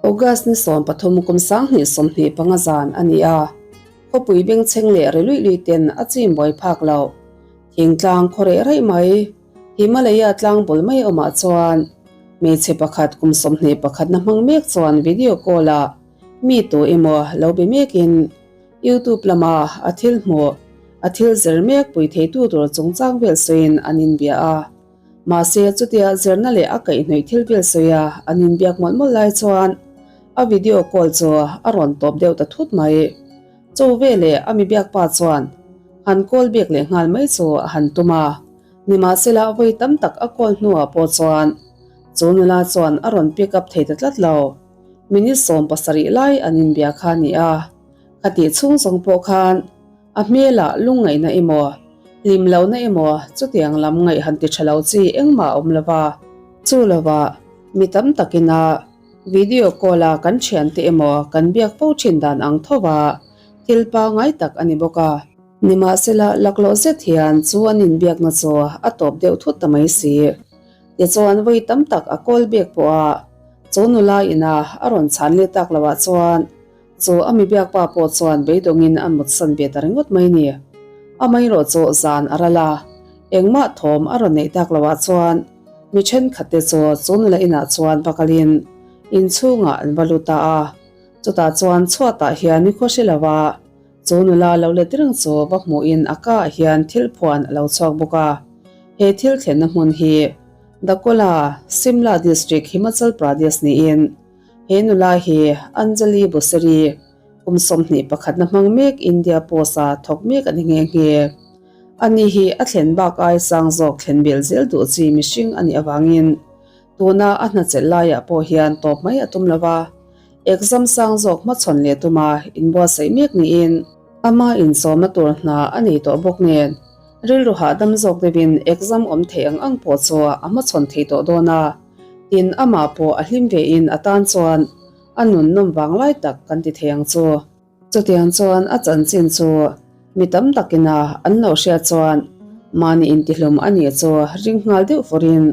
August ni 13 kum 2025 zan a ni a, khawpui bengchheng leh ri luih luih ten a chim buai phak loh. Thingtlang khaw reh raih mai, Himalaya tlang bul mai awmah chuan hmeichhe pakhat kum 21 na hmang mek chuan video call ah mi tu emaw lo be mekin YouTube lama a thil hmuh, a thil zir mek pui theitu tur chungchang vel sawiin an inbia a. Mahse, chutia zirna leh a kaihhnawih thil vel sawia an inbiak mawlh mawlh lai chuan a video call chu a rawn tawp deuh ta thut mai. Chu veleh a mi biak pa chuan han call bik leh nghal mai chu a han tum a, nimahsela vawi tam tak a call hnuah pawh chuan chu nula chuan a rawn pick up thei ta tlat lo. Minute 70 lai an inbia kha a ni a, khatih chhung zawng pawh khan A hmelah lungngaihna emaw, hlim lohna emaw chutiang lam ngaih han ti tha lo chi engmah a awm lo va. Chu lovah mi tam takin a video call a kan thiante emaw kan biak fo thin dan ang tho va, thil pangngai tak a ni bawk a. Nimahsela laklawh zet hian chu an inbiakna chu a tawp deuh thut ta mai si. Tichuan vawi tam tak a call bek pawh a chu nula ina a rawn chhan leh tak loah chuan Chu a mi biakpa pawh chuan beidawngin a mutsan ve ta ringawt mai ni. Amaherawh chu zan a ral a, engmah thawm a rawn neih tak loah chuan mi thenkhatte chu chu nula inah chuan va kalin inchhungah an va lut ta a. Chutah chuan chhuatah hian ni khaw hre lova chu nula lo let reng chu va hmuhin a kaah hian thil phuan a lo chhuak bawk a. He thil thlenna hmun hi Dakola, Simla District, Himachal Pradesh niin He nula hi Anjali Boseri, kum 21 na hmang mek India Post-a thawk mek a ni nghe nghe. Ani hi a thlen bak ai sang zawk thlen bel zel duh chi mihring a nih avangin tuna a hna chelh laiah pawh hian tawp mai a tum lo va, exam sang zawk hmachhawn leh tuma inbuatsaih mek niin ama insawmna tur hna a nei tawh bawk nen rilru hahdam zawk deuhin exam awm theih ang ang pawh chu a hmachhawn thei tawh dawn a. Tin, amah pawh a hlim ve in a tan chuan a nun nawm vang lai tak kan ti thei ang chu. Chutiang chuan a chanchin chu mi tam takin a an lo hriat chuan mahni intihlum a nih chu ring nghal deuh fawrin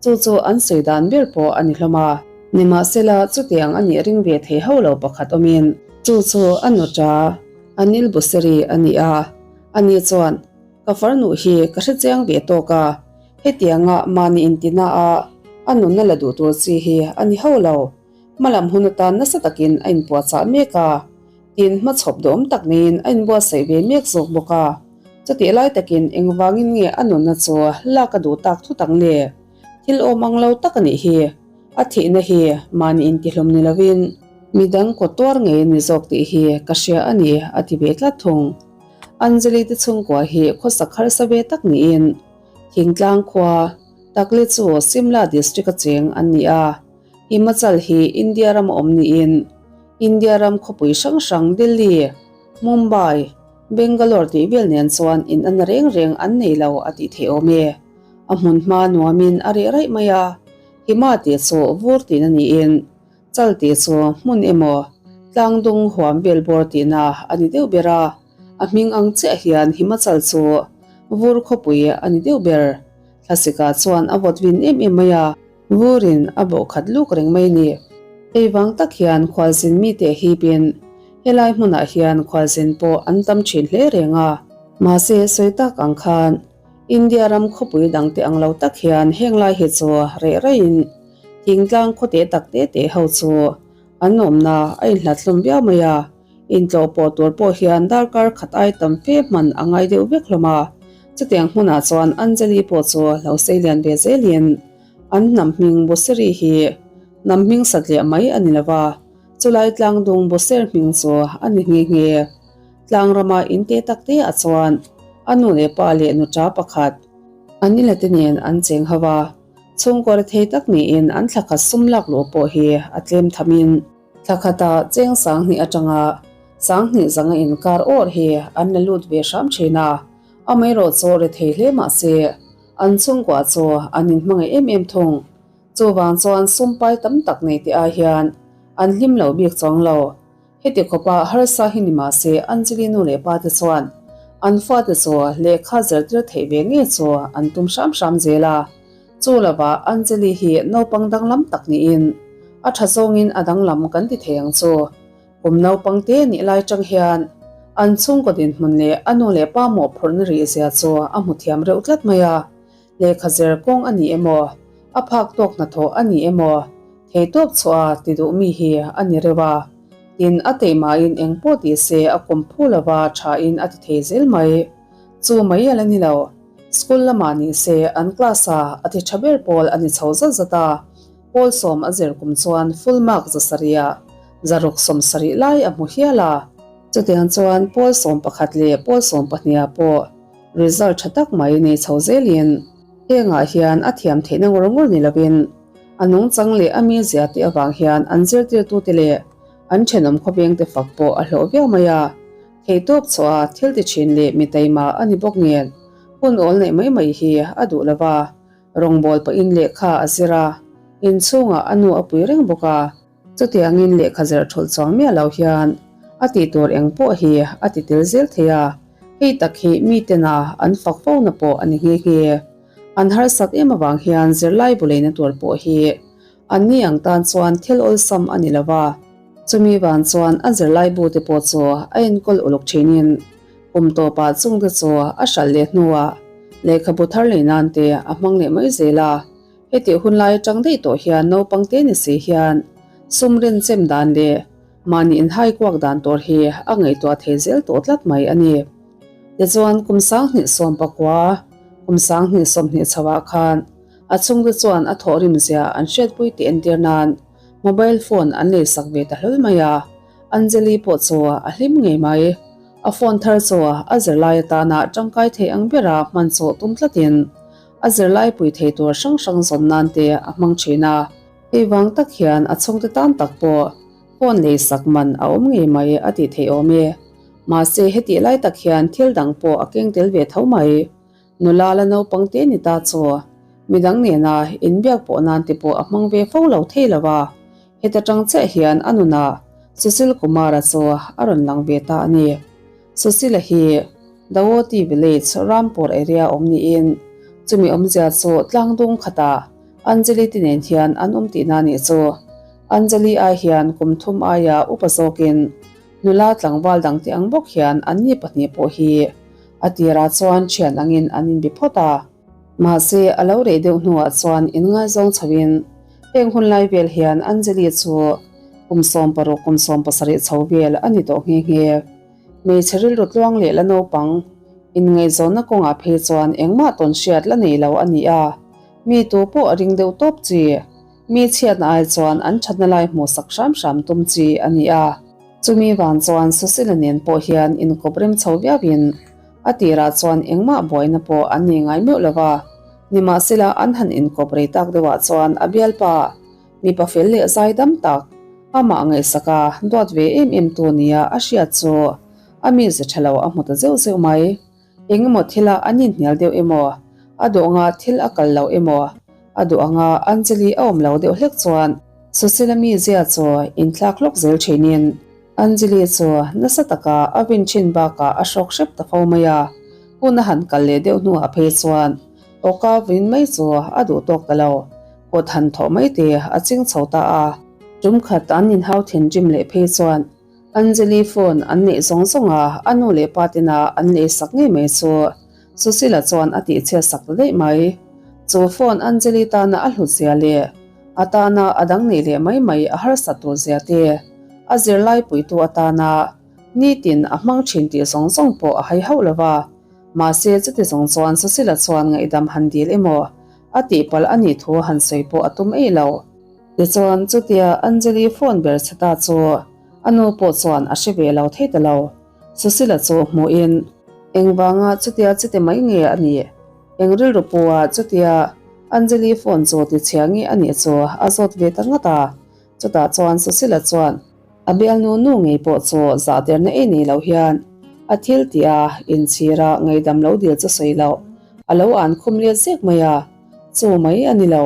chu chu an sawi dan ber pawh a ni hlawm a. Nimahsela chutiang a nih ring ve thei ho lo pakhat awmin chu chu a nuṭa Anil Buseri a ni a, ani chuan Ka farnu hi ka hre chiang ve tawk a, hetianga mahni intina a a nunna la duh tur chi hi a ni ho lo. Hmalam hun atan nasa takin a inpuahchah mek a, tin hmachhawp duhawm tak niin a inbuatsaih ve mek zawk bawk a. Chutih lai takin engvangin nge a nunna chu lak a duh tak thut ang le? Thil awm ang lo tak a nih hi. A thihna hi mahni intihlawm ni lovin midang kawt tuar ngei a ni zawk tih hi ka hria a ni, a ti ve tlat thung. Anjali te chhungkua hi khawsak harsa ve tak niin Thingtlang khua Takle chu Simla district a cheng an ni a, Himachal hi India ram a awm niin India ram khawpui hrang hrang Delhi, Mumbai, Bangalore tih vel nen chuan in ana reng reng an nei lo a tih theih awm e. A hmun hma nuamin a reh raih mai a, Hima tih chu vur tihna niin Chal tih chu hmun emaw tlang dung huam vel bawr tihna a ni deuh ber a, a hming ang chiah hian Himachal chu vur khawpui a ni deuh ber. Thlasika chuan a vawt vin em em mai a, vurin a bawh khat luk reng mai ni. Hei vang tak hian khualzin mite hipin helai hmunah hian khualzin pawh an tam thin hle reng a. Mahse sawi tak ang khan India ram khawpui dangte ang lo tak hian heng lai hi chu reh raiin Thingtlang khaw te tak te te ho chu an awmna a inhlat hlawm viau mai a, intlawh pawh tur pawh hian darkar khat ai tam fe hman a ngai deuh vek hlawm a. Chutiang hmunah chuan Anjali pawh chu lo sei lian ve zelin an hnam hming Buseri hi hnam hming satliah mai a ni lo va, chulai tlangdung Buser hming chu a ni nghe nghe. Tlangrama in te tak te ah chuan a nu leh pa leh nuṭa pakhat Anila te nen an cheng ho va. Chhungkaw rethei tak niin an thla khat sum lak luh pawh hi a tlem thamin. Thla khatah cheng 2000 atanga 2000 zanga inkar awr hi an la lut ve hram thin a, amaherawh chu rethei hle mah se an chhungkua chu an inhmangaih em em thung. Chuvang chuan sum pai tam tak nei te ai hian an hlim lo bik chuang lo. Heti khawpa harsa hi ni mah se Anjali nu leh pa te chuan an fate chu lehkha zirtir theih ve ngei chu an tum hram hram zel a. Chu lovah Anjali hi naupang danglam tak niin A tha zawngin a danglam kan ti thei ang chu. Kum naupang te nih lai tang hian an chhungkaw dinhmun leh a nu leh pa mawhphurhna rih zia chu a hmu thiam reuh tlat mai a. Lehkha zir kawng a ni emaw, a phak tawk hnathawh a ni emaw, theitawp chhuah a ti duh mi hi a ni reuh a. Tin, a teimahin eng pawh ti se a kum phu lova thain a ti thei zel mai. Chu mai a la ni lo. School lamah ni se an class a a ti tha ber pawl a ni chho zat zat a. Pawl sawm a zir kum chuan full mark zasarih ah zaruk 70 lai a hmu hial a. Chutiang chuan pawl 11 leh pawl 12 ah pawh result tha tak mai nei chho zelin hengah hian a thiam theihna ngawr ngawr ni lovin a nungchang leh a mizia te avang hian an zirtirtute leh an thenawm khawvengte fak pawh a hlawh viau mai a. Theihtawp chhuah a thil ti thin leh mi taima a ni bawk nen hun awl neih mai mai hi a duh lo va, rawngbawl pawhin lehkha a zir a, inchhungah a nu a pui reng bawk a. Chutiangin lehkha zir thulh chuang miah lo hian a tih tur eng pawh hi a ti tel zel thei a, hei tak hi mitena an fak fo na pawh a ni nghe nghe. An harsat em avang hian zirlai bu leina tur pawh hi an ni ang tan chuan thil awlsam a ni lo va, chumi van chuan a zirlai bu te pawh chu a enkawl uluk thinin kum tawpah chungte chu a hralh leh hnuah lehkhabu thar lei nan te a hmang leh mai zel a. Hetih hun lai atang daih tawh hian naupang te ni si hian sum rin chem dan leh mahni inhai kuak dan tur hi a ngaihtuah thei zel tawh tlat mai a ni. Tichuan kum 2019, kum 2020 chho ah khan a chhungte chuan a thawhrim zia an hriatpui tih entir nan mobile phone an lei sak ve ta hlawl mai a, Anjali pawh chu a hlim ngei mai. A phone thar chu a zirlai atana tangkai thei ang bera hman chu tum tlatin A zirlai pui thei tur hrang hrang zawn nan te a hmang thin a, hei vang tak hian a chhungte tan tak pawh phone lei sak man a awm ngei mai a tih theih awm e. Mahse hetih lai tak hian thil dang pawh a keng tel ve tho mai. Nula la naupang te ni ta chu midang nena inbiak pawh nan te pawh a hmang ve fo lo thei lo a, heta tang chiah hian a nunah Sushil Kumar-a chu a rawn lang ve ta a ni. Susila hi Dawoti Village, Rampur area awm niin chumi awmzia chu tlangdung khatah Anjali te nen hian an awm tihna a nih chu. Anjali ai hian kum thum aia upa zawkin nula tlangval dangte ang bawk hian anni pahnih pawh hi a tirah chuan thian angin an inbe phawt a. Mahse, a lo reh deuh hnuah chuan inngaizawng chhoin heng hun lai vel hian Anjali chu kum 16 kum 17 chho vel a ni tawh nghe nghe. Hmeichhe rilru tluang leh la naupang inngaihzawnna kawngah phei chuan engmah tawn hriat la nei lo a ni a, mi tu pawh a ring deuh tawp chi. Mi chhiatna ai chuan an thatna lai hmuhsak hram hram tum chi a ni a. Chumi vang chuan Susila nen pawh hian inkawp rem chho viauin a tirah chuan engmah buaina pawh an nei ngai meuh lo va, nimahsela an han inkawp rei tak deuhah chuan a bialpa mipa fel leh zai dam tak, amah ngaihsak a duat ve em em tu nia a hriat chu a mize tha lo a hmu ta zeuh zeuh mai. Eng emaw thila an inhnial deuh emaw, a duh anga thil a kal lo emaw, a duh anga Anjali a awm lo deuh hlek chuan Susila mizia chu inthlak hlawk zel thinin Anjali chu nasa taka a vin thin bakah a hrawk hrep ta fo mai a, hun a han kal leh deuh hnuah phei chuan awka vin mai chu a duh tawk ta lo, kut han thawh mai te a ching chho ta a. Tum khat an inhau thinrim leh phei chuan Anjali phone an neih zawng zawng a, a nu leh pa tena an lei sak ngei mai chu Susila chuan a tihchhiat sak ta daih mai. Chu phone Anjali tana a hlut zia leh a tana a dang neih leh mai mai a harsat tur zia te, a zirlai puitu atana nitin a hmang thin tih zawng zawng pawh a hai hauh lo va. Mahse chuti zawng chuan Susila chuan ngaihdam han dil emaw a tihpalh a nih thu han sawi pawh a tum eih lo. Tichuan chutia Anjali phone ber chhe ta chu a nu pawh chuan a hre ve lo thei ta lo. Susila chu hmuhin engvanga chutia chute mai nge a nih? Eng rilru pawha chutia Anjali phone chu ti chhia nge a nih chu a zawt ve ta ngat a. Chutah chuan Susila chuan a bialnu nu ngei pawh chu zahderna ei nei lo hian a thil tih a inchhira ngaihdam lo dil chu sawi loh a lo an khum let zek mai a, chu mai a ni lo.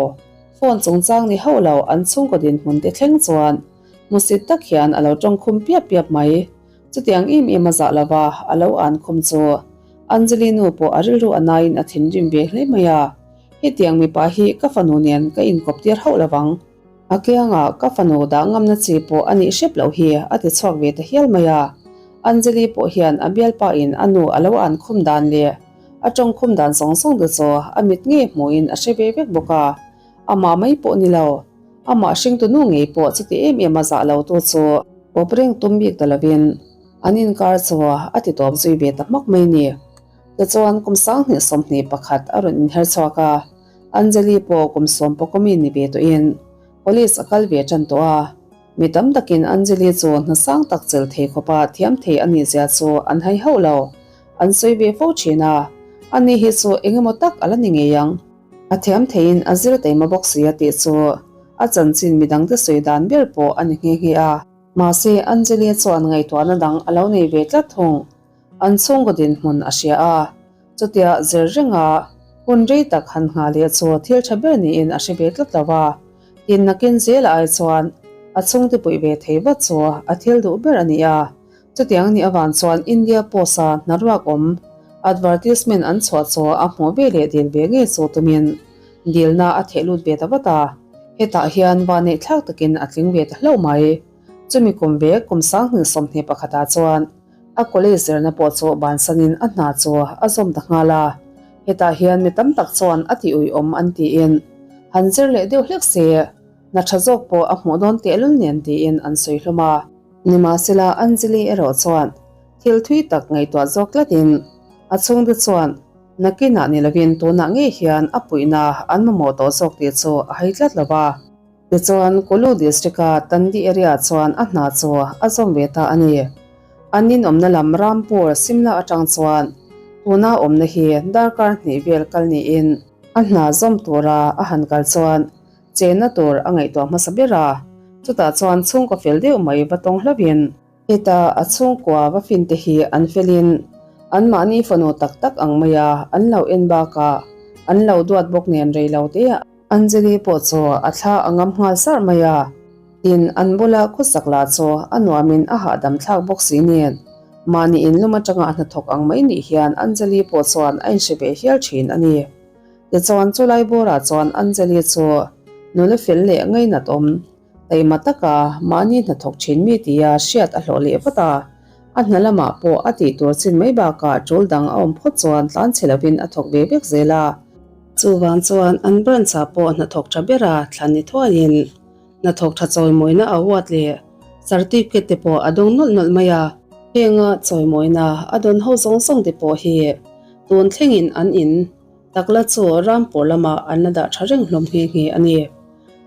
Phone chungchang ni hauh lo an chhungkaw dinhmun te thleng chuan hmusit tak hian a lo tawng khum piap piap mai. Chutiang em em a zah lova a lo an khum chu Anjali nu pawh a rilru a naiin a thinrim ve hle mai a, Hetiang mipa hi ka fanu nen ka inkawp tir hauh lovang. A kiangah ka fanu dah ngamna chi pawh a nih hrep loh hi a ti chhuak ve ta hial mai a. Anjali pawh hian a bialpa in a nu a lo an khum dan leh a tawng khum dan zawng zawng te chu a mit ngei hmuhin a hre ve vek bawk a. Amah mai pawh ni lo, amah hringtu nu ngei pawh chuti em em a zah lo tu chu kawp reng tum bik ta lovin an inkar chu a ti tawp zui ve ta hmak mai ni. Tichuan kum 2021 a rawn inher chhuak a, Anjali pawh kum sawm pawkawmi ni ve tawhin College a kal ve tan tawh a. Mi tam takin Anjali chu hna sang tak chel thei khawpa thiam thei a nih zia chu an hai hauh lo. An sawi ve fo thin a, ani hi chu eng emaw tak a la ni ngei ang. A thiam theiin a zir taima bawk si a tih chu a chanchin midangte sawi dan ber pawh a ni nghe nghe a. Mahse, Anjali chuan ngaihtuahna dang a lo nei ve tlat thung. An chhungkaw dinhmun a hria a, chutia zir renga hun rei tak han nghah leh chu thil tha ber niin a hre ve tlat lo a. Tin nakin zela ai chuan a chhungte puih ve thei vat chu a thil duh ber a ni a. Chutiang nih avang chuan India Post-a hnaruak awm advertisement an chhuah chu a hmuh ve leh dil ve ngei chu tumin dilna a theh lut ve ta vat a, hetah hian vanneih thlak takin a tling ve ta hlauh mai. Chumi kum ve kum 2021 ah chuan a college zirna pawh chu bansanin a hna chu a zawm ta nghal a, hetah hian mi tam tak chuan a ti uiawm an tiin han zir leh deuh hlek se hna tha zawk pawh a hmuh dawn tehlul nen tiin an sawi hlawm a. Nimahsela Anjali erawh chuan thil thui tak ngaihtuah zawk tlatin a chhungte chuan nakinah ni lovin tunah ngei hian a puihna an mamawh tawh zawk tih chu a hai tlat lo va. Tichuan Kullu District-a Tandi area chuan a hna chu a zawm ve ta a ni. An inawmna lam Rampur, Simla atang chuan tuna awmna hi darkar hnih vel kal niin a hna zawm tura a han kal chuan Chenna tur a ngaihtuah hmasa ber a, chutah chuan chhungkaw fel deuh mai va tawng hlauhin, heta a chhungkua va fin te hi an felin anmahni fanu tak tak ang maia an lo en bakah an lo duat bawk nen rei lo te Anjali pawh chu a thla a ngam nghal sarh mai a, tin an bula khawsak lah chu a nuamin a hahdam thlak bawk si nen mahni inlum atanga a hnathawk ang mai nih hian Anjali pawh chuan a inhre ve hial thin a ni. Tichuan chulai bawrah chuan Anjali chu nula fel leh ngainat awm, taima taka mahni hnathawk thin mi tia hriat a hlawh leh vat a. A hna lamah pawh a tih tur chin mai bakah tul dang a awm phawt chuan tlan chhe lovin a thawk ve vek zel a. Chuvang chuan an branch-ah pawh hnathawk tha bera thlan ni thuaiin hnathawk tha chawimawina award leh certificate te pawh a dawng nawlh nawlh mai a. Henga chawimawina a dawn ho zawng zawng te pawh hi tun thlengin an in Takla chu Rampur lamah an la dah tha reng hlawm nghe nghe a ni.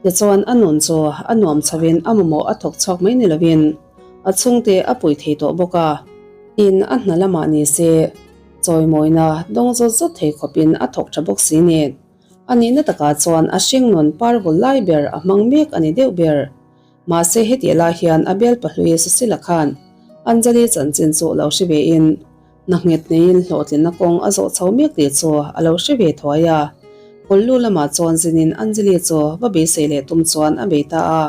Tichuan a nun chu a nuam chhoin a mamawh a thawk chhuak mai ni lovin a chhungte a pui thei tawh bawk a. Tin, a hna lamah ni se chawimawina dawng zawt zawt thei khawpin a thawk tha bawk si nen a nihna takah chuan a hringnun par vul lai ber a hmang mek a ni deuh ber. Mahse hetih lai hian a bial pahlui Susila khan Anjali chanchin chu lo hre vein hna nghet neiin hlawhtlinna kawng a zawh chho mek tih chu a lo hre ve thuai a. Kullu lamah chuan zinin Anjali chu va beisei leh tum chuan a bei ta a.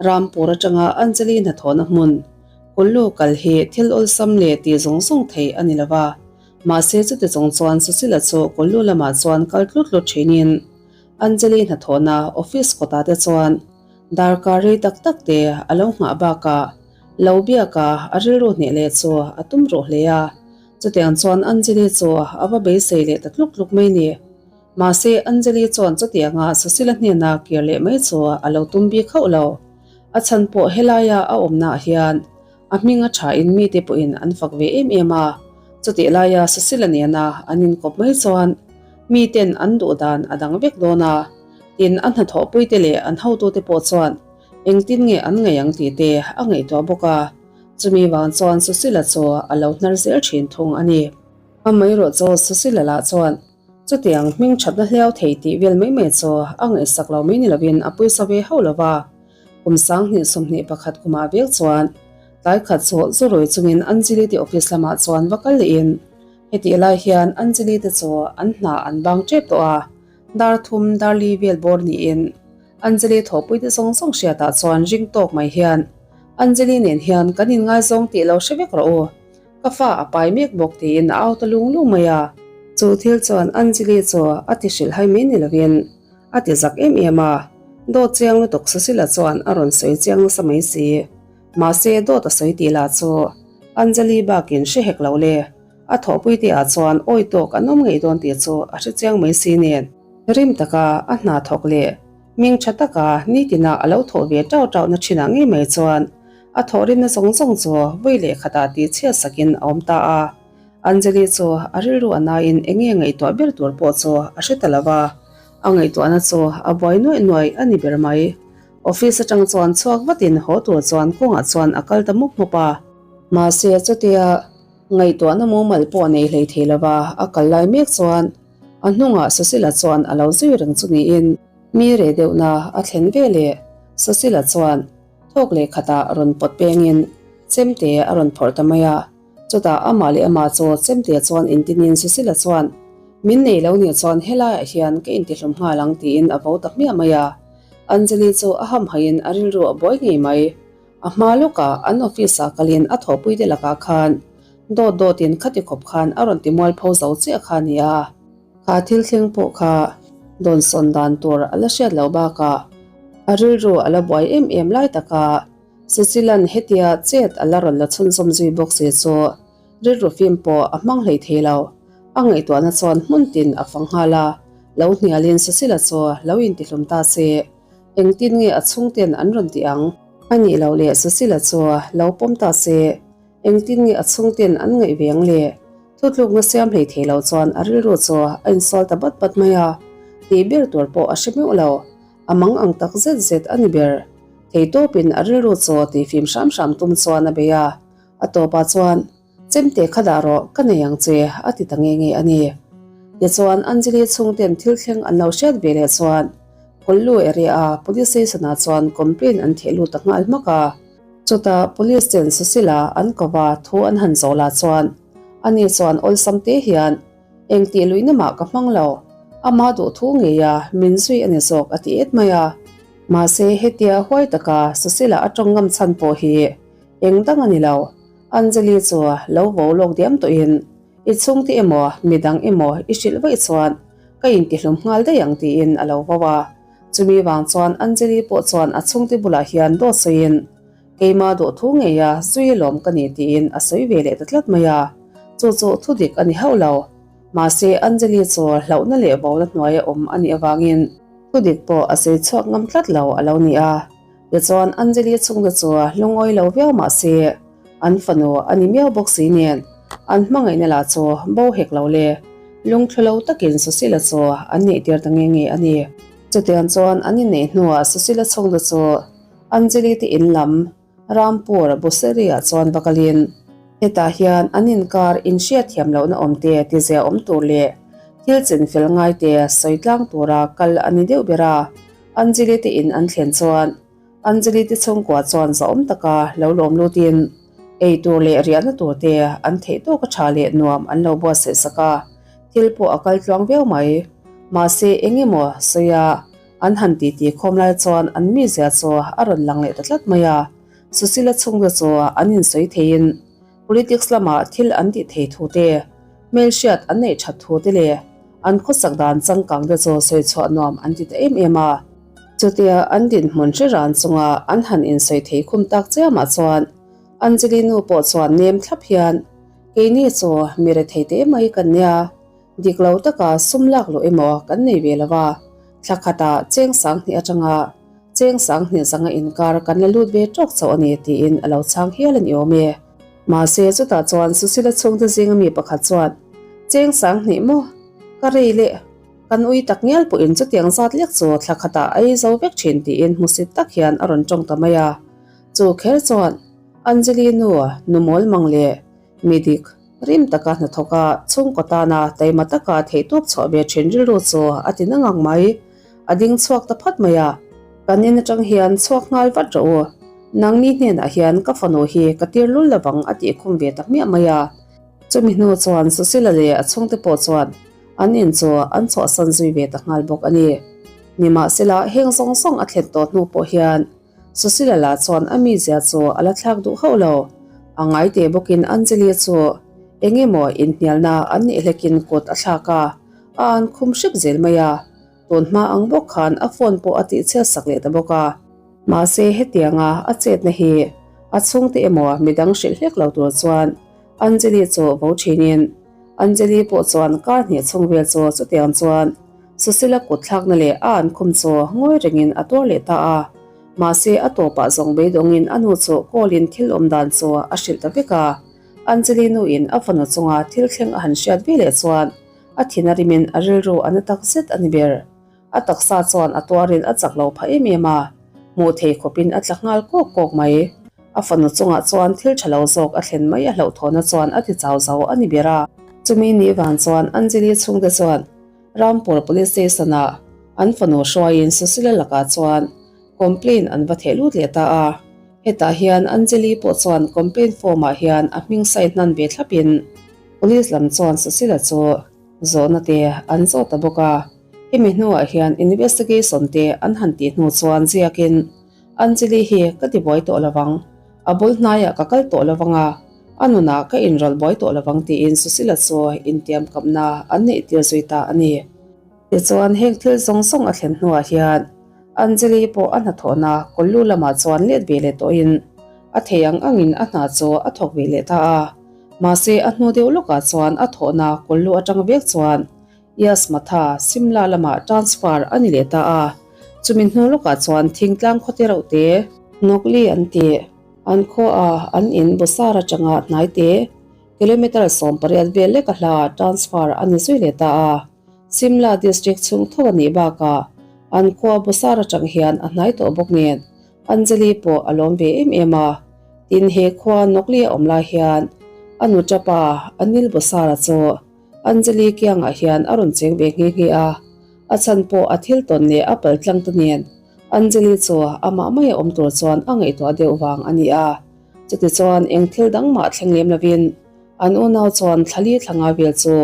Rampur atanga Anjali hnathawhna hmun Kullu kal hi thil awlsam leh tih zawng zawng theih a ni lo va. Mahse chuti chung chuan Susila chu Kullu lamah chuan kal tlut tlut thinin Anjali hnathawhna office kawtah te chuan Darkar rei tak tak te a lo nghah bakah lo biaka a rilru hneh leh chu a tum ruh hle a, chutiang chuan Anjali chu a va beisei leh ta tluk tluk mai ni. Mahse Anjali chuan chutianga Susila hnena kir leh mai chu a lo tum bik hauh lo. A chhan pawh helaia a awmnaah hian A hming a tha in mite pawhin an fak ve em em a, chutih laia Susila nena an inkawp mai chuan miten an duh dan a dang vek dawn a, tin a hnathawhpuite leh an hotute pawh chuan engtin nge an ngaih ang tih te a ngaihtuah bawk a, chumi vang chuan Susila chu a lo hnar zel thin thung a ni. Amaherawh chu Susila lah chuan chutiang hming thatna hliau thei tih vel mai mai chu a ngaihsak lo mai ni lovin a pawisa ve hauh lo va. Kum 2021 kumah vek chuan tlai khat chu zu rawi chungin Anjali te office lamah chuan va kal lehin hetih lai hian Anjali te chu an hna an bang tep tawh a, dar thum dar li vel bawr niin Anjali thawhpui te zawng zawng hriatah chuan ring tawk mai hian Anjali nen hian kan inngaizawng tih lo hre vek rawh u, ka fa a pai mek bawk tiin a au ta lung lung mai a. Chu thil chuan Anjali chu a ti hrilhhai mai ni lovin A ti zak em em a. Dawt chiang lutuk Susila chuan a rawn sawi chiang nasa mai si. Mahse dawt a sawi tih lah chu Anjali bakin hre hek lo le. A thawhpui te ah chuan awi tawk an awm ngei dawn tih chu a hre chiang mai si nen. Rim taka a hna thawk leh hming tha taka nitina a lo thawh ve tau tau na thinah ngei mai chuan a thawhrimna zawng zawng chu vawi leh khatah tih chhiat sakin a awm ta a. Anjali chu a rilru a naiin eng nge ngaihtuah ber tur pawh chu a hre ta lo va, a ngaihtuahna chu a buai nuaih nuaih a ni ber mai. Office atang chuan chhuak vatin haw tur chuan kawngah chuan a kal ta mup mup a. Mahse chutia ngaihtuahna mumal pawh nei hlei thei lo va a kal lai mek chuan a hnungah Susila chuan a lo zui reng chu niin mi reh deuhna a thlen ve leh Susila chuan thawk leh khatah rawn pawt pengin chemte a rawn phawrh ta mai a. Chutah amah leh amah chu chemte chuan intinin Susila chuan, Min nei lo nih chuan helaiah hian ka intihlum nghal ang tiin a vo ta hmiah mai a. Anjali chu a hamhaiin a rilru a buai ngei mai. A hma lawkah an office-ah kalin a thawhpuite lakah khan dawt dawtin khati khawp khan a rawn ti mualpho zo chiah kha a ni a. Kha thil thleng pawh kha dawnsawn dan tur a la hriat loh bakah a rilru a la buai em em lai taka Suchilan hetia chet a la rawn la chhunzawm zui bawk si chu rilru fim pawh a hmang hlei thei lo. A ngaihtuahna chuan hmun tin a fang nghal a, lo hnialin Suchila chu lo intihlum ta se, engtin nge a chhungten an rawn ti ang? A nih loh leh Suchila chu lo pawm ta se, engtin nge a chhungten an ngaih ve ang le? Thutlukna siam hlei thei lo chuan a rilru chu a insual ta bat bat mai a, tih ber tur pawh a hre meuh lo. A mang ang tak zet zet a ni ber. Theitawpin a rilru chaw tih fim hram hram tum chuan a bei a. A tawpah chuan, Chemte kha dah rawh, ka nei ang che, a ti ta nge nge a ni. Tichuan, Anjali chhungten thil thleng an lo hriat ve leh chuan, Kullu area-a Police Station-ah chuan complaint an theh lut ta nghal hmak a. Chutah Police ten Susila an ko va thu an han zawh lah chuan, ani chuan awlsam te hian, Eng tih luihna mah ka hmang lo, ama duh thu ngei a, min zui a ni zawk a ti et mai a. Mahse hetia huai taka Susila a tawng ngam chhan pawh hi eng dang a ni lo. Anjali chu lo vo lawk diam tawhin i chhungte emaw midang emaw i hrilh vaih chuan ka intihlum nghal daih ang tiin a lo vo a. Chumi vang chuan Anjali pawh chuan a chhungte bulah hian dawt sawiin Keimah duh thu ngei a, zui lawm ka ni tiin a sawi ve leh ta tlat mai a, chu chu thu dik a ni hauh lo. Mahse, Anjali chu hlauhna leh vauna hnuaia awm a nih avangin thu dik pawh a sawi chhuak ngam tlat lo a lo ni a. Tichuan, Anjali chhungte chu lungawi lo viau mah se, an fanu a ni miau bawk si nen an hmangaihna lah chu bo hek lo le, lungthlu lo takin Susila chu an neihtir ta nge nge a ni. Chutiang chuan an inneih hnuah Susila chhungte chu Anjali te in lam Rampur Buseri ah chuan va kalin hetah hian an inkar inhriatthiam lohna awm te tizia awm tur leh thil chin fel ngai te sawi tlang tura kal a ni deuh ber a. Anjali te in an thlen chuan Anjali te chhungkua chuan zahawm taka lo lawm lutin ei tur leh riahna tur te an theih tawk a tha leh nuam an lo buatsaih sak a, thil pawh a kal tluang viau mai. Mahse eng emaw sawi a An han titi khawm lai chuan an mizia chu a rawn lang leh ta tlat mai a, Susila chhungte chu an insawi theiin politics lamah thil an tih thei thu te, hmelhriat an neih that thu te leh an khawsak dan changkang te chu sawi chhuah nuam an ti ta em em a. Chutia an dinhmun hre ran chunga an han insawi thei khum tak chiamah chuan Anjali nu pawh chuan nem thlap hian, Keini chu mi rethei te mai kan nia, Dik lo taka sum lak luh emaw kan nei ve lo va, thla khatah cheng sanghnih atanga cheng sanghnih zanga inkar kan la lut ve tawk chauh a ni tiin a lo chhang hial a ni awm e. Mahse chutah chuan Susila chhungte zinga mi pakhat chuan, Cheng sanghnih maw? Ka rei leh kan ui tak ngial pawhin chutiang zat lek chu thla khatah a ei zo vek thin tiin hmusit tak hian a rawn tawng ta mai a. Chu kher chuan Anjali nu nu mawl mang leh Mi dik, rim taka hnathawk a, chhungkaw tana taima taka theihtawp chhuah ve thin rilru chu a ti na ngang mai. A ding chhuak ta phat mai a, Kan in atang hian chhuak nghal vat rawh u. Nangni hnenah hian ka fanu hi ka tir lul lovang a tih khum ve ta hmiah mai a. Chumi hnu chuan Susila leh a chhungte pawh chuan an in chu an chhuahsan zui ve ta nghal bawk a ni. Nimahsela heng zawng zawng a thlen tawh hnu pawh hian Susila lah chuan a mizia chu a la thlak duh hauh lo. A ngai teh bawkin Anjali chu eng emaw inhnialna an nih hlekin kut a thlak a, a an khum hrep zel mai a. Tun hma ang bawk khan a phone pawh a tihchhiat sak leh ta bawk a. Mahse hetianga a chetna hi a chhungte emaw midang hrilh hlek lo tur chuan Anjali chu vo thinin Anjali pawh chuan kar hnih chhung vel chu chutiang chuan Susila kut thlakna leh a an khum chu ngawi rengin a tuar leh ta a. Mahse a tawpah zawng beidawngin a nu chu call in thil awm dan chu a hrilh ta vek a. Anjali nuin a fanu chunga thil thleng a han hriat ve leh chuan a thin a rimin a rilru a na tak zet a ni ber. A taksa chuan a tuarin a chak lo phah em em a, hmuh thei khawpin a tla nghal kawk kawk mai. A fanu chungah chuan thil tha lo zawk a thlen mai a hlauhthawhna chuan a ti chau zo a ni ber a. Chumi ni van chuan Anjali chhungte chuan Rampur Police Station-ah an fanu hruaiin Susila lakah chuan complaint an va theh lut leh ta a. Hetah hian Anjali pawh chuan complaint form-ah hian a hming sign hnan ve thlapin Police lam chuan Susila chu Zawhna te an zawt ta bawk a, hemi hnuah hian investigation te an han tih hnu chuan ziakin Anjali hi ka ti buai tawh lovang, a bul hnaiah ka kal tawh lovang a, a nunah ka inrawlh buai tawh lovang tiin Susila chu intiamkamna an neih tir zui ta a ni. Tichuan heng thil zawng zawng a thlen hnuah hian Anjali pawh a hnathawhna Kullu lamah chuan let ve leh tawhin a thei ang angin a hna chu a thawk ve leh ta a. Mahse a hnu deuh lawkah chuan a thawhna Kullu atang vek chuan Yasmatha, Simla lamah transfer a ni leh ta a. Chumi hnu lawkah chuan thingtlang khawte reuh te, Nokli an ti, an khuaah an in Busar atanga hnai te, kilometre 18 vel lek a hla transfer a ni zui leh ta a. Simla district chhung tho a nih bakah an khua Busar atang hian a hnai tawh bawk nen Anjali pawh a lawm ve em em a. Tin he khua Nokli a awm lai hian a nu tapa Anil Busara chu Anjali kiangah hian a rawn cheng ve nghe nghe a. A chhan pawh a thil tawn leh a pal tlang te nen Anjali chu amah mai a awm tur chuan a ngaihtuah deuh vang a ni a. Chutichuan eng thil dang mah thleng lem lovin an unau chuan thlali thlanga vel chu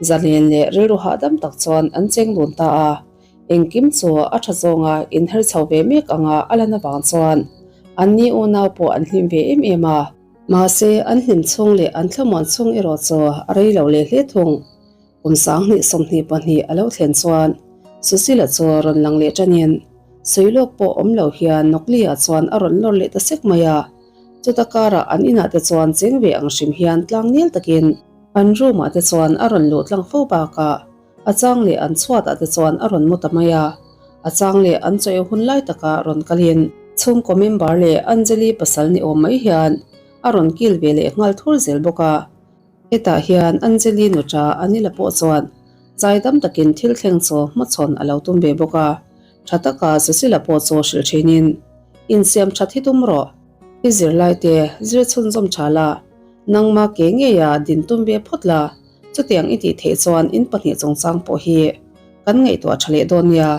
Zalen leh rilru hahdam tak chuan an cheng dun ta a, engkim chu a tha zawnga inher chho ve mek anga a lan avang chuan anni unau pawh an hlim ve em em a. Mahse, an hlim chhung leh an thlamuan chhung erawh chu a rei lo leh hle thung. Kum 2022 a lo thlen chuan Susila chu rawn lang leh tanin Suilawk pawh awm lo hian Nokli-ah chuan a rawn lawr leh ta sek mai a. Chuta karah an inah te chuan cheng ve ang hrim hian tlang nel takin An room ah te chuan a rawn luh tlang fo bakah a chang leh an chhuat ah te chuan a rawn mu ta mai a, a chang leh an chawi hun lai takah rawn kalin chhungkaw member leh Anjali pasal ni awm mai hian a rawn kil ve leh nghal thur zel bawk a. Hetah hian Anjali nuṭa Anila pawh chuan zaidam takin thil thleng chu hmachhawn a lo tum ve bawk a, tha taka Susila pawh chu hrilh thinin, Insiam that hi tum rawh, i zirlaite zir chhunzawm tha la, Nangma ke ngeia din tum ve phawt la, chutiang i tih theih chuan in pahnih chungchang pawh hi kan ngaihtuah tha leh dawn nia.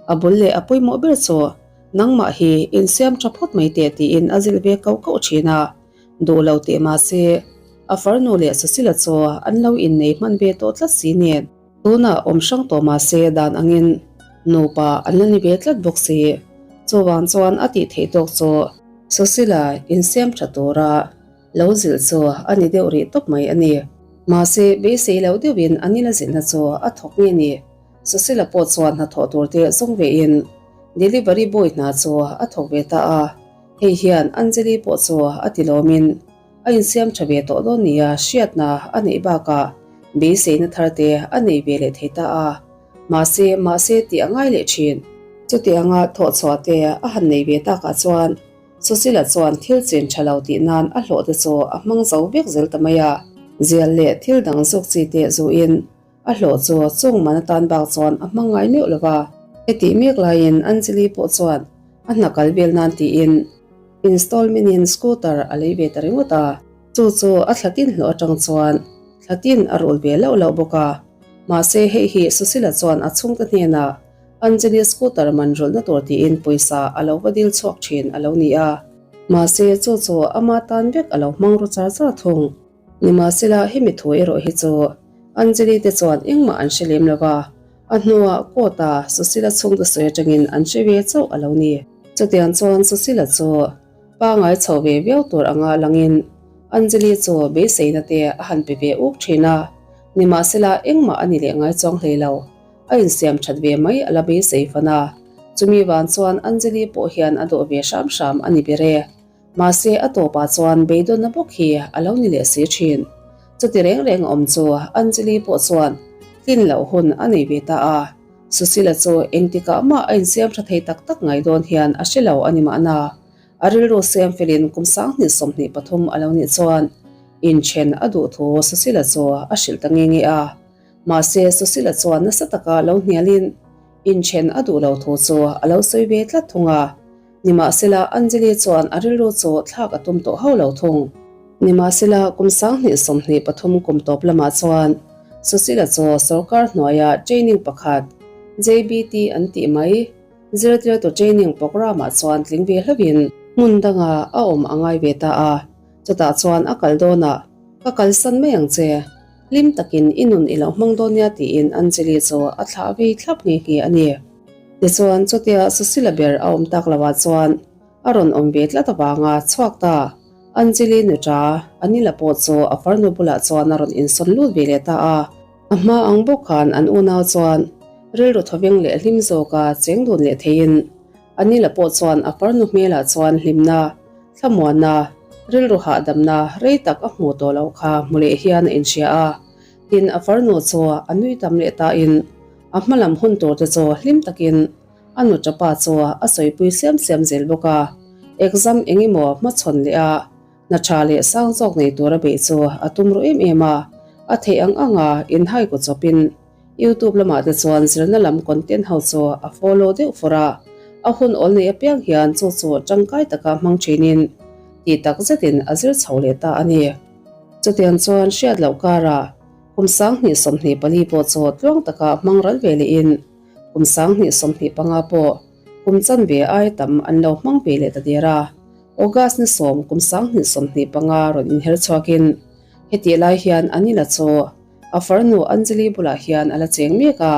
A bul leh a pawimawh ber chu nangmah hi insiam tha phawt mai teh tiin a zilh ve kauh kauh thin a, duh lo teh mahse a farnu leh Susila chu an lo innei hman ve tawh tlat si nen. Tunah awm hrang tawh mahse dan angin nupa an la ni ve tlat bawk si. Chuvang chuan a tih theih tawk chu Susila insiam tha tura Lo zilh chu a ni deuh rih tawp mai a ni. Mahse, beisei lo deuhin a nila zilhna chu a thawk nge ni? Susila pawh chuan hnathawh tur te zawng vein delivery boy hna chu a thawk ve ta a. Hei hian Anjali pawh chu a ti lawmin a insiam tha ve tawh dawn nia hriatna a neih bakah beiseina thar te a nei ve leh thei ta a. Mahse, mahse tih a ngai leh thin. Chutianga thawhchhuah te a han nei ve takah chuan Susila chuan thil chin tha lo tih nan a hlawh te chu a hmang zo vek zel ta mai a. Zial leh thil dang zuk chi te zuin a hlawh chu chung man atan bak chuan a hmang ngai meuh lo va. Hetih mek laiin Anjali pawh chuan a hna kal vel nan tiin installment in scooter a lei ve ta ringawt a. Chu chu a thla tin hlawh atang chuan thla tin a rul ve loh loh bawk a. Mahse hei hi Susila chuan a chhungte hnenah Anjali scooter man rawlhna tur tiin pawisa a lo va dil chhuak thin a lo ni a. Mahse, chu chu ama tan vek a lo hmang ru char char thung. Nimahsela, hemi thu erawh hi chu Anjali te chuan engmah an hre lem lo va, a hnuah court-a Susila chhungte sawi atangin an hre ve chauh a lo ni. Chutiang chuan Susila chu pangai chho ve viau tur anga langin Anjali chu beiseina te a han pe ve uk thin a, nimahsela engmah a ni leh ngai chuang hlei lo. A insiam that ve mai a la beisei fan a, chumi vang chuan Anjali pawh hian a dawh ve hram hram a ni ber e. Mahse a tawpah chuan beidawnna bawk hi a lo ni leh si thin. Chuti reng reng a awm chu Anjali pawh chuan tlin loh hun a nei ve ta a, Susila chu engtikah mah a insiam tha thei tak tak ngai dawn hian a hre lo a ni mahna. A rilru siam felin kum 2023 a lo nih chuan inthen a duh thu Susila chu a hrilh ta nge nge a. Mahse Susila chuan nasa taka lo hnialin inthen a duh lo thu chu a lo sawi ve tlat thung a. Nimahsela Anjali chuan a rilru chu thlak a tum tawh hauh lo thung. Nimahsela kum 2023 kum tawp lamah chuan Susila chu sorkar hnuaia training pakhat JBT an tih mai Zirtirtu training programme-ah chuan tling ve hlauhin hmun danga a awm a ngai ve ta a, chutah chuan a kal dawnah, Ka kalsan mai ang che, hlim takin i nun i lo hmang dawn nia tiin Anjali chu a thlah vei thlap nghe nghe a ni. Tichuan chutia Susila ber a awm tak loah chuan a rawn awm ve tlat avanga chhuak ta. Anjali nuṭa Anila pawh chu a farnu bulah chuan a rawn insawn lut ve leh ta a. A hma ang bawk khan an unau chuan rilru thawveng leh hlim zawka cheng dun leh theiin Anila pawh chuan a farnu hmelah chuan hlimna, thlamuanna, rilru hahdamna rei tak a hmuh tawh loh kha hmu leh hian a inhria a. Tin, a farnu chu a nui tam leh tain a hma lam hun tur te chu hlim takin a nuṭa pa chu a sawipui siam siam zel bawk a. Exam eng emaw hmachhawn leh a Hna tha leh sang zawk nei tura beih chu a tum ruh em em a, a theih ang ang a inhai ku chawpin YouTube lamah te chuan zirna lam content ho chu a follow deuh fur a, a hun awl nei apiang hian chu chu tangkai taka hmang thinin tih tak zetin a zir chho leh ta a ni. Chutiang chuan hriat loh karah kum 2024 pawh chu tluang taka hmang ral ve lehin kum 2025 pawh kum chanve ai tam an lo hmang ve leh ta der a. August ni sawm kum 2025 rawn inher chhuakin hetih lai hian Anila chu a farnu Anjali bulah hian a la cheng mek a,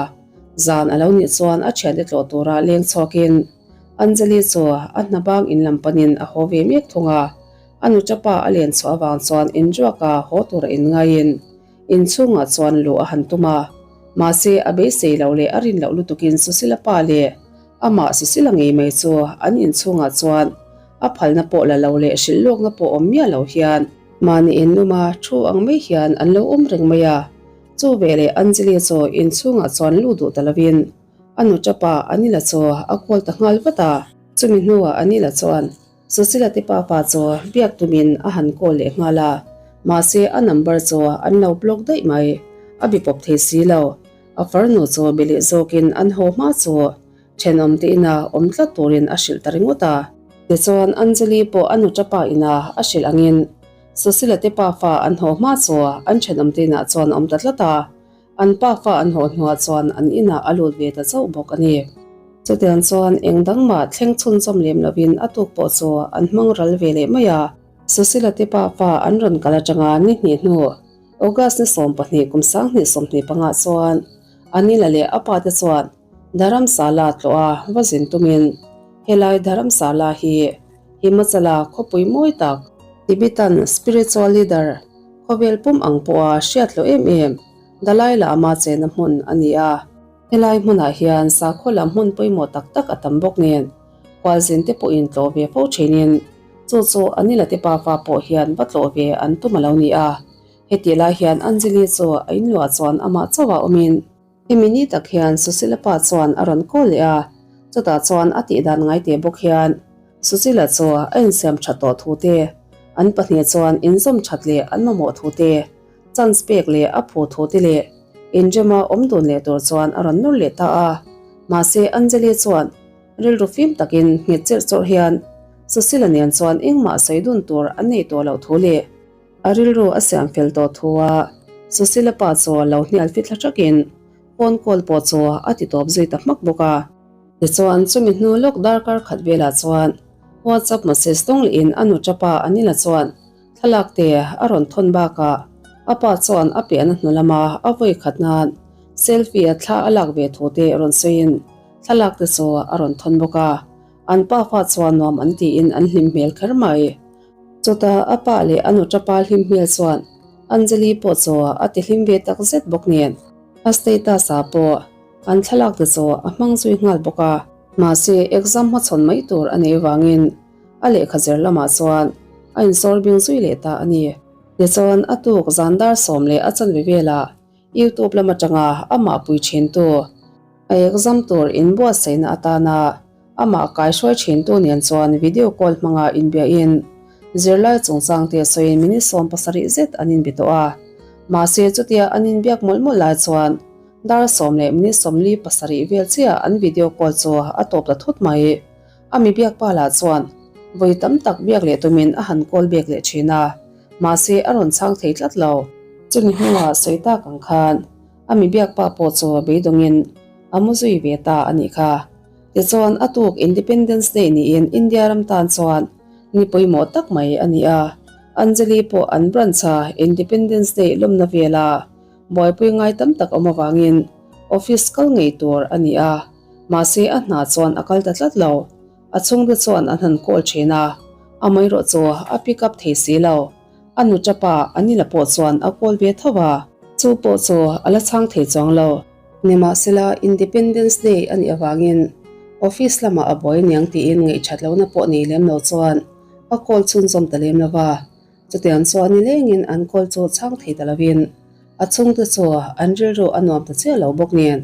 zan a lo nih chuan a thiante tlawh tura leng chhuakin Anjali chu a hna bang in lam panin a haw ve mek thung a, a nuṭapa a len chhuah avang chuan inruaka haw tura inngaiin inchhungah chuan luh a han tum a, mahse a beisei loh leh a rin loh lutukin Susila pa leh Amah Susila ngei mai chu an inchhungah chuan a phalna pawh la lo leh hrilh lawkna pawh awm miah lo hian mahni inluma thu ang mai hian an lo awm reng mai a. Chu veleh Anjali chu inchhungah chuan lut duh ta lovin a nuṭapa Anila chu a call ta nghal vat a. Chumi hnuah Anila chuan Susila te papa chu biak tumin a han call leh nghal a, mahse a number chu an lo block daih mai, a bi pawp thei si lo. A farnu chu be leh zawkin an haw hma chu thenawm te ina awm tlat turin a hrilh ta ringawt a. Tichuan Anjali pawh a nuṭa pa ina a hrilh angin Susila te pafa an haw hma chu an thenawm te inah chuan a awm ta tlat a. An pafa an haw hnuah chuan an inah a lut ve ta chauh bawk a ni. Chutiang chuan eng dang mah thleng chhunzawm lem lovin a tuk pawh chu an hmang ral ve leh mai a. Susila te pafa an rawn kal atanga ni hnih hnu August ni 12 kum 2025 chuan Anila leh a pa te chuan Dharamsala tlawh a va zin tumin helai Dharamsala hi Himachala khawpui mawi tak Tibetan spiritual leader khawvel pum ang pawha hriat loh em em Dalai Lama chena hmun a ni a. Helai hmunah hian sakhaw lam hmun pawimawh tak tak a tam bawk nen khualzin te pawhin tlawh ve fo thinin chu chu Anila te pafa pawh hian va tlawh ve an tum a lo ni a. Hetih lai hian Anjali chu a inluah chuan amah chauh ah awmin hemi ni tak hian Susila pa chuan a rawn call leh a, chutah chuan a tihdan ngai teh bawk hian Susila chu a insiam that tawh thu te, an pahnih chuan inzawm that leh an mamawh thu te, chance pek leh a phu thu te leh inrema awm dun leh tur chuan a rawn nawr leh ta a. Mahse Anjali chuan rilru fim takin nghet cherh chawrh hian Susila nen chuan engmah sawi dun tur an nei tawh loh thu leh a rilru a siam fel tawh thu a Susila pa chu lo hnial fithla thakin phone call pawh chu a ti tawp zui ta hmak bawk a. Tichuan chumi hnu lawk darkar khat velah chuan WhatsApp message tawng lehin a nuṭa pa Anila chuan Thlalak te a rawn thawn bakah a pa chuan a piahna hnu lama a vawi khat nan selfie a thla a lak ve thu te rawn sawiin thlalak te chu a rawn thawn bawk a, an pafa chuan nuam an tiin an hlim hmel kher mai. Chutah a pa leh a nuṭa pa hlim hmel chuan Anjali pawh chu a ti hlim ve tak zet bawk nen a status ah pawh. An thlalak te chu a hmang zui nghal bawk a. Mahse, exam hmachhawn mai tur a neih vangin a lehkha zir lamah chuan a insawr bing zui leh ta a ni. Tichuan, a tuk zan dar 10 leh a chanve velah YouTube lam atanga amah pui thintu, a exam tur inbuatsaihna atana amah kaihruai thintu nen chuan video call hmanga inbiahin zirlai chungchang te sawiin minute 70 zet an inbe tawh a. Mahse, chutia an inbiak mawlh mawlh lai chuan dar 10 leh minute 47 vel chiah an video call chu a tawp ta thut mai. A mi biak pa lah chuan vawi tam tak biak leh tumin a han call back leh thin a, mahse a rawn chhang thei tlat lo. Chumi hnuah sawi tak ang khan a mi biak pa pawh chu beidawngin a mu zui ve ta a nih kha. Tichuan a tuk Independence Day niin India ram tan chuan ni pawimawh tak mai a ni a, Anjali pawh an branch-a Independence Day lawmna vela buaipui ngai tam tak awm avangin office kal ngei tur a ni a. Mahse a hna chuan a kal ta tlat lo. A chhungte chuan an han call thin a, amaherawh chu a pick up thei si lo. A nu tapa Anila pawh chuan a call ve tho a, chu pawh chu a la chhang thei chuang lo. Nimahsela Independence Day a nih avangin office lamah a buai aniang tiin ngaihthat lohna pawh nei lem lo chuan a call chhunzawm ta lem lo va. Chutiang chuan nilengin an call chu chhang thei ta lovin a chhungte chu an rilru a nuam ta chiah lo bawk nen.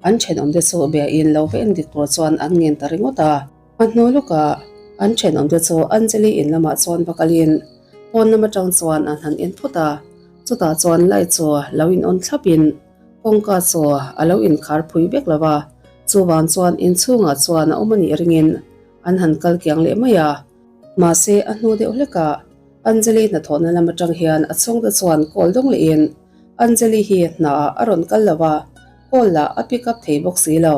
An thenawmte chu biain lo va endik tur chuan an ngen ta ringawt a. A hnu lawkah an thenawmte chu Anjali in lamah chuan va kalin pawn lam atang chuan an han en phawt a. Chutah chuan light chu lo in on thlapin kawngka chu a lo inkhar phui vek lo va. Chuvang chuan inchhungah chuan a awm a nih ringin an han kal kiang leh mai a. Mahse a hnu deuh hlekah Anjali hnathawhna lam atang hian a chhungte chuan call dawng lehin Anjali hi hnaah a rawn kal lo va. Call lah a pick up thei bawk si lo.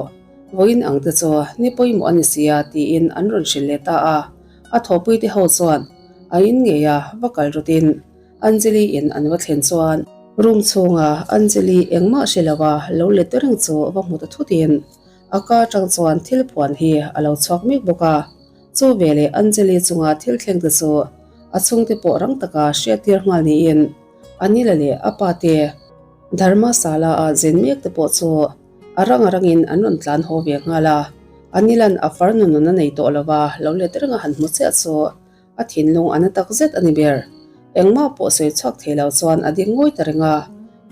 Vawiin ang te chu ni pawimawh a ni sia tiin an rawn hrilh leh ta a. A thawhpui te ho chuan a in ngei a va kal rawtin Anjali in an va thlen chuan room chhunga Anjali engmah hre lo a lo let reng chu va hmu ta thutin a ka atang chuan thil phuan hi a lo chhuak mek bawk a. Chu veleh Anjali chunga thil thleng te chu a chhungte pawh rang taka hriattir nghal niin Anila leh a pa te Dharmasala-a zin mek te pawh chu a rang a rangin an rawn tlan haw ve nghal a, Anilan a farnu nun a nei tawh lo va, lo let reng a han hmu chiah chu a thinlung a na tak zet a ni ber. Engmah pawh sawi chhuak thei lo chuan a ding ngawi ta reng a,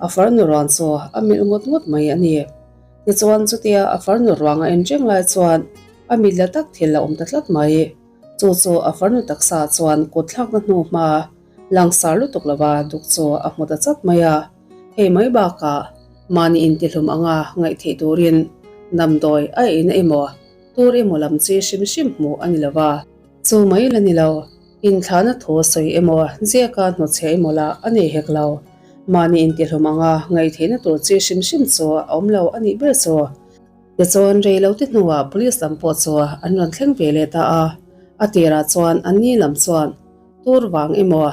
a farnu ruang chu a melh ngawt ngawt mai a ni. Tichuan chutia a farnu ruang a en reng lai chuan a mit la tak thil a awm ta tlat mai. Chu chu a farnu taksa chuan kut thlakna hnu hma Langsar lutuk lova duk chu a hmu ta chat mai a, hei mai bakah mahni intihlum anga ngaih theih turin damdawi a eina emaw tur emaw lam chi hrim hrim hmuh a ni lova. Chu mai la ni lo, inthlahna thu sawi emaw ziaka hnawchhiah emaw lah a nei hek lo. Mahni intihlum anga ngaih theihna tur chi hrim hrim chu a awm lo a nih ber chu. Tichuan rei lo te hnuah police lam pawh chu an rawn thleng ve leh ta a, a tirah chuan anni lam chuan Tur vang emaw,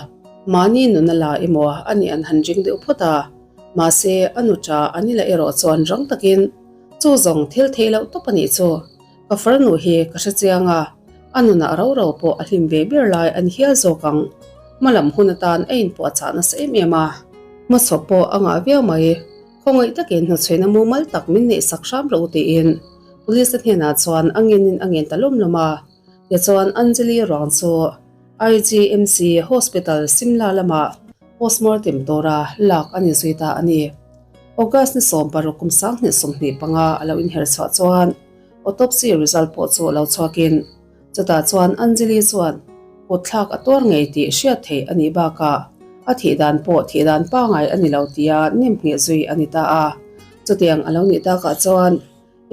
mahni nun a la emaw a nih an han ring deuh phawt a, mahse a nu tha an ila erawh chuan rang takin chu zawng thil theih loh tawp a nih chu. Ka farnu hi ka hre chiang a, a nunah ro ro pawh a hlim ve ber lai a ni hial zawk ang. Hmalam hun atan a inpawh a chah nasa em em a. Hmachhawp pawh a ngah viau mai. Khawngaih takin hnuchhuina mumal tak min neih sak hram rawh u tiin Police te hnenah chuan a ngenin a ngen ta lawm lawm a. Tichuan Anjali ruang chu IGMC Hospital Simla lamah postmortem tura lak a ni zui ta a ni. August ni 16 kum 2025 a lo inher chhuah chuan autopsy result pawh chu lo chhuakin chutah chuan Anjali chuan kutthlak a tuar ngei tih hriat theih a nih bakah a thih dan pawh thih dan pangai a ni lo tia nemngheh zui a ni ta a. Chutiang a lo nih takah chuan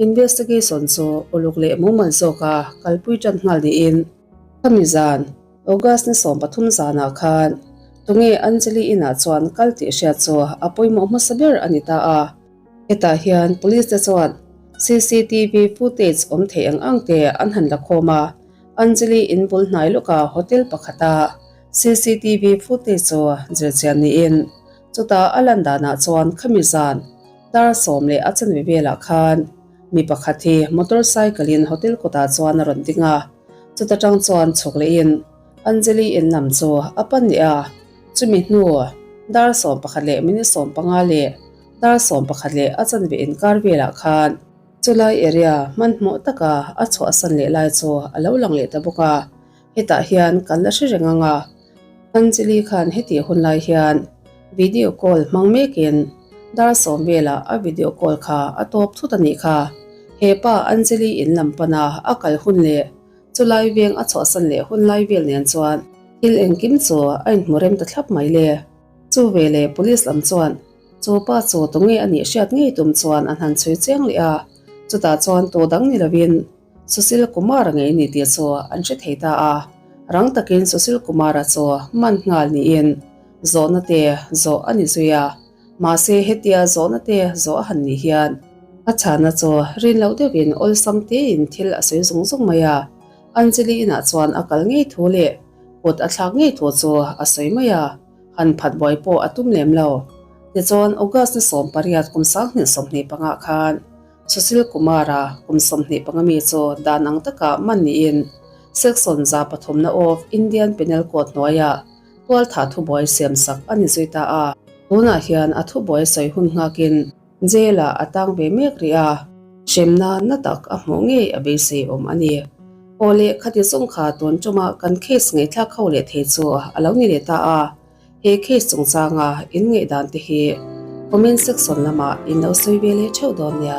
Investigation chu uluk leh mumal zawka kalpui tan nghal niin khami zan August ni 13 zanah khan tunge Anjali inah chuan kal tih hriat chu a pawimawh hmasa ber a ni ta a. Hetah hian police te chuan CCTV footage awm theih ang ang te an han la khawm a, Anjali in bul hnai lawka hotel pakhata CCTV footage chu zirchian niin chutah a lan danah chuan khami zan Dar 10 leh a chanve velah khan mi pakhat hi motor cycle in hotel kawtah chuan a rawn ding a, chuta tang chuan chhuk lehin Anjali in lam chu a pan leh a, chumi hnu dar 11 leh minute 15 leh dar 11 leh a chanve inkar velah khan. Chulai area hmanhmawh taka a chhuahsan leh lai chu a lo lang leh ta bawk a, hetah hian kan la hre reng ang a. Anjali khan hetih hun lai hian video call hmang mekin dar sawm velah a video call kha a tawp thut a nih kha. He pa Anjali in lam pana a kal hun leh chulai veng a chhuahsan leh hun lai vel nen chuan thil engkim chu a inhmu rem ta thlap mai le. Chu veleh police lam chuan Chu pa chu tunge a nih hriat ngei tum chuan an han chhui chiang leh a, chutah chuan tu dang ni lovin Sushil Kumar-a ngei ni tih chu an hre thei ta a. Rang takin Sushil Kumar-a chu man nghal niin zawhna te zawh a ni zui a, mahse hetia zawhna te zawh a han nih hian a chhanna chu rin loh deuhin awlsam tein thil a sawi zung zung mai a. Anjali inah chuan a kal ngei thu leh kut a thlak ngei thu chu a sawi mai a. Han phat buai pawh a tum lem lo. Tichuan, August ni 18 kum 2025 khan Sushil Kumar-a kum 25 mi chu dan ang taka man niin Section 300 na of Indian Penal Code hnuaiah tualthah thubuai siamsak a ni zui ta a. Tunah hian a thubuai sawi hun nghakin Jail-ah a tang ve mek rih a, hremna na tak a hmuh ngei a beisei awm a ni. Aw leh khati zawng kha tun ṭuma kan case ngaihthlak ho leh thei chu a lo ni leh ta a, he case chungchanga in ngaihdan te hi comment section lamah in lo sawi ve leh ṭheuh dawn nia.